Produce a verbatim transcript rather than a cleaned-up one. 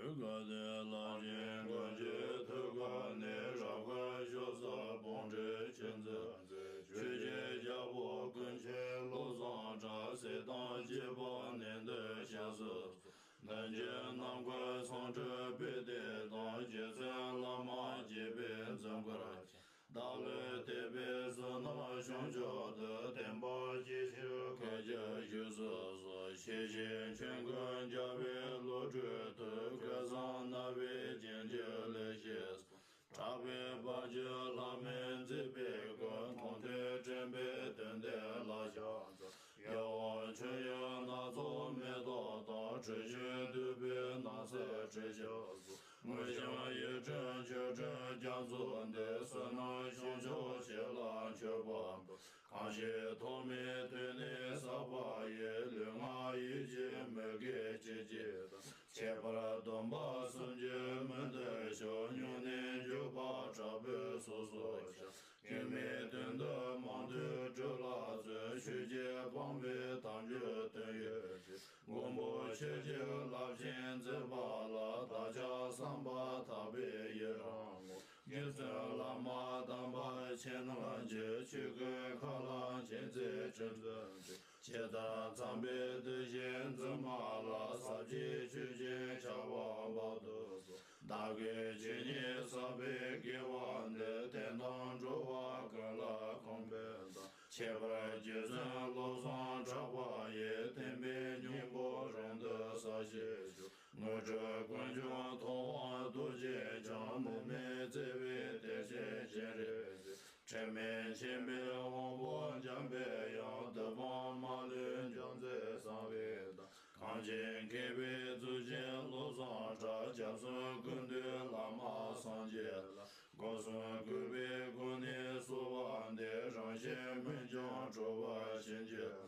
སྐལ་ལྡན་ལྷ་ཆེན་ཀུན་གྱི་ཐུགས་ཀ་ནས། རབ་དཀར་ཕྱོགས་བཅུ་དཔུང་འདྲེན་མཁྱེན་བརྩེ་མཛད། ཆོས་ཀྱི་རྒྱལ་པོ་ཀུན་མཁྱེན་བློ་བཟང་གྲགས། སྲིད་དང་བཅས་པ་ནད་གདོན་བྱད་གསུམ། གདོན་བགེགས་ནམ་མཁའི་ཚོགས་འཁྲུགས་པའི་དུས་དང་། རྗེ་བཙུན་བླ་མ་དགྱེས་པའི་འཛུམ་དཀར་ཅན། བདག་བློའི་དད་པས་བསོད་ནམས་བྱང་ཕྱོགས་དུ། བསྟན་པ་སྤྱི་ཕྱིར་འཁོར་གྱིས་བཞུགས་སུ་གསོལ། ཞེས་བྱས་མཆོད་འབུལ་རྒྱ་བའི་བློ་གྲོས་མཐུན། སྐལ་བཟང་སྣང་བས་བརྒྱན་གྱི་ལེགས་བཤད་གསུང་། གྲགས་པའི་བར་གྱུར་ལྷ་མིའི་མཛད་པའི་སྐུ། མཐོང་ཐོས་དྲན་པས་དོན་འདི་ལ་ཕྱག་འཚལ། ཡབ་དབང་ཆོས་དབྱིངས་སྣ་ཚོགས་མེ་ཏོག་དང་། དྲི་བཞོན་བདུག་སྤོས་སྣང་གསལ་དྲི་ཞབས་གསུམ། དངོས་བྱང་ཡིད་འཕྲུལ་ཆོས་སྤྲིན་རྒྱ་མཚོ་འདི། བསོད་ནམས་བྱང་ཕྱོགས་ཆེ་ལ་མཆོད་པ་འབུལ། གང་ཞིག་ཐོག་མའི་དུས་ནས་བསགས་པ་ཡི། ལུས་ངག་ཡིད་ཀྱི་མུ་གེ་སྐྱེ་མཆེད་དང་། ཁྱད་པར་སྡོམ་པ་གསུམ་གྱིས་མི་འདའ་ཞིང་། སྨྱུང་གནས་འཇུག་པ་དྲག་པོས་སོ་སོར་བཤགས། སྐྱེ་མེད་དོན་དུ་མང་ཐོས་སྤྲུལ་ལ་བརྩོན། ཆོས་ཀྱི་དཔང་པོའི་དམ་ཆོས་དོན་ཡོད་ཅིང་། མགོན་པོ་ཆོས་ཀྱི་རླབས་ཆེན་མཛད་པ་ལ། བདག་ཅག་བསམ་པ་ཐག་པས་ཡི་རང་ངོ་། རྗེ་བཙུན་བླ་མ་དམ་པ་ཁྱེད་རྣམས་ཀྱི། ཆོས་སྐུའི་མཁའ་ལ་མཁྱེན་བརྩེ་ཆེན་པོ་འདི། ཇི་ལྟར་མཚན་དཔེའི་གདུལ་བྱའི་འཛིན་མ་ལ། ཟབ་རྒྱས་ཆོས་ཀྱི་ཆར་པ་འབབ་ཏུ་གསོལ། བདག་གིས་ཇི་སྙེད་བསགས་པའི་དགེ་བ་འདི། དེང་དང་འགྲོ་བ་ཀུན་ལ་གང་ཕན་དང་། ཁྱད་པར་རྗེ་བཙུན་བློ་བཟང་གྲགས་པ་ཡི། བསྟན་པའི་སྙིང་པོ་རིང་དུ་གསལ་བྱེད་ཤོག། དངོས་གྲུབ་ཀུན་འབྱུང་ཐུབ་དབང་རྡོ་རྗེ་འཆང་། མུ་མེད་བརྩེ་བའི་གཏེར་ཆེན་སྤྱན་རས་གཟིགས། དྲི་མེད་མཁྱེན་པའི་དབང་པོ་འཇམ་པའི་དབྱངས། བདུད་དཔུང་མ་ལུས་འཇོམས་མཛད་གསང་བའི་བདག། གངས་ཅན་མཁས་པའི་གཙུག་རྒྱན་བློ་བཟང་གྲགས། རྒྱ་མཚོའི་ཀུན་འདུས་བླ་མ་སངས་རྒྱས་ལ། སྒོ་གསུམ་གུས་པས་གུས་ནས་གསོལ་བ་འདེབས། རང་གཞན་མི་འབྱུང་གྲོལ་བར་བྱིན་གྱིས་